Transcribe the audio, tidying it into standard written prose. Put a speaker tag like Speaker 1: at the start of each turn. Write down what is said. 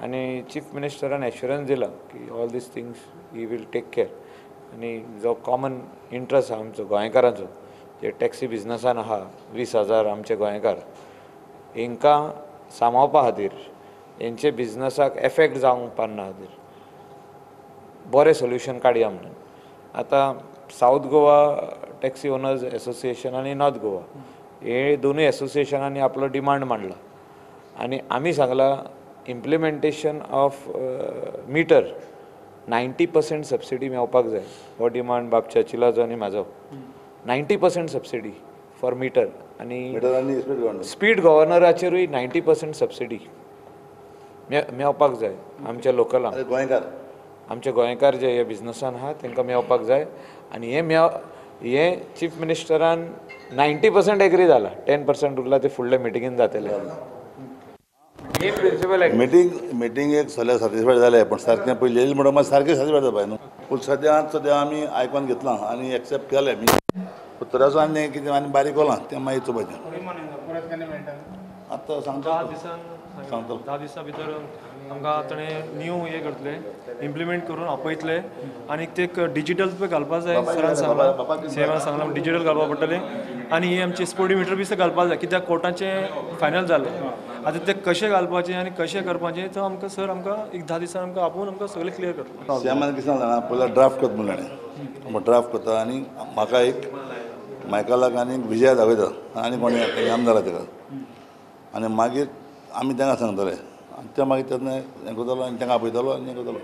Speaker 1: आनी chief मिनिस्टरान assurance दिला की all these things he will take care. आनी जो कॉमन इंट्रस्ट आहा आमचो गोंयकारांचो, जे टॅक्सी बिजनसान आहा 20,000 आमचे गोंयकार, हेंकां सांबाळपा खातीर, हेंचे बिजनसाक एफेक्ट जावंक पारना खातीर बरें सोल्युशन काडया म्हणून आतां south Goa taxi owners association आनी नॉर्थ गोवा हे दोनूय एसोसिएशनांनी आपलो डिमांड मांडला आनी आमी सांगला इम्प्लिमेंटेशन ऑफ मिटर 90% सबसिडी मेळपाक जाय. हो डिमांड बाब चर्चिलाचो आनी म्हाजो. 90% सबसिडी फॉर मिटर आनी स्पीड गव्हर्नराचेरूय 90% सबसिडी मेळपाक जाय आमच्या लोकलांक.
Speaker 2: गोंयकार,
Speaker 1: आमचे गोंयकार जे हे बिजनसान आहा तांकां मेळपाक जाय. आनी हें हें चीफ मिनिस्टरान 90% एग्री जाला, 10% उरला ते फुडल्या मिटिंगेन जातले.
Speaker 2: मिटींग एक सगळें सॅटिस्फायड जालें, पण सारकें पयलीं येयलें म्हणून मागीर सारकें सॅटिस्फायड जावपाक न्हू. पूण सद्या सद्या आमी आयकोन घेतलां आनी एक्सेप्ट केलें. उतराचो आनी कितें आनी बारीक कोलां तें मागीर चोवपाचें. आतां सांगता
Speaker 3: सांगता 10 दिसां भितर आमकां ताणें न्यू हें करतले, इम्प्लिमेंट करून आपयतले आनी ते डिजीटल पळय घालपा जाय. सरान सांगलां, सीएमान सांगलां डिजीटल घालपा पडटलें. आनी हे आमचे स्पोर्टी मिटर बी घालपा जाय, कित्याक कोर्टाचें फायनल जालें. आतां ते कशें घालपाचें आनी कशें करपाचें तो आमकां सर आमकां एक 10 दिसान आमकां आपोवन आमकां सगळें क्लियर करतलो.
Speaker 2: सीएमान कितें सांगलां, पयलीं ड्राफ्ट करता म्हणलें, ड्राफ्ट करता आनी म्हाका एक मायकलाक आनी विजया दाखयता आनी कोणी आमदार ताका, आनी मागीर आमी तांकां सांगतले आनी ते मागीर तेन्ना हें करतलो आनी तांकां आपयतलो आनी हें करतलो.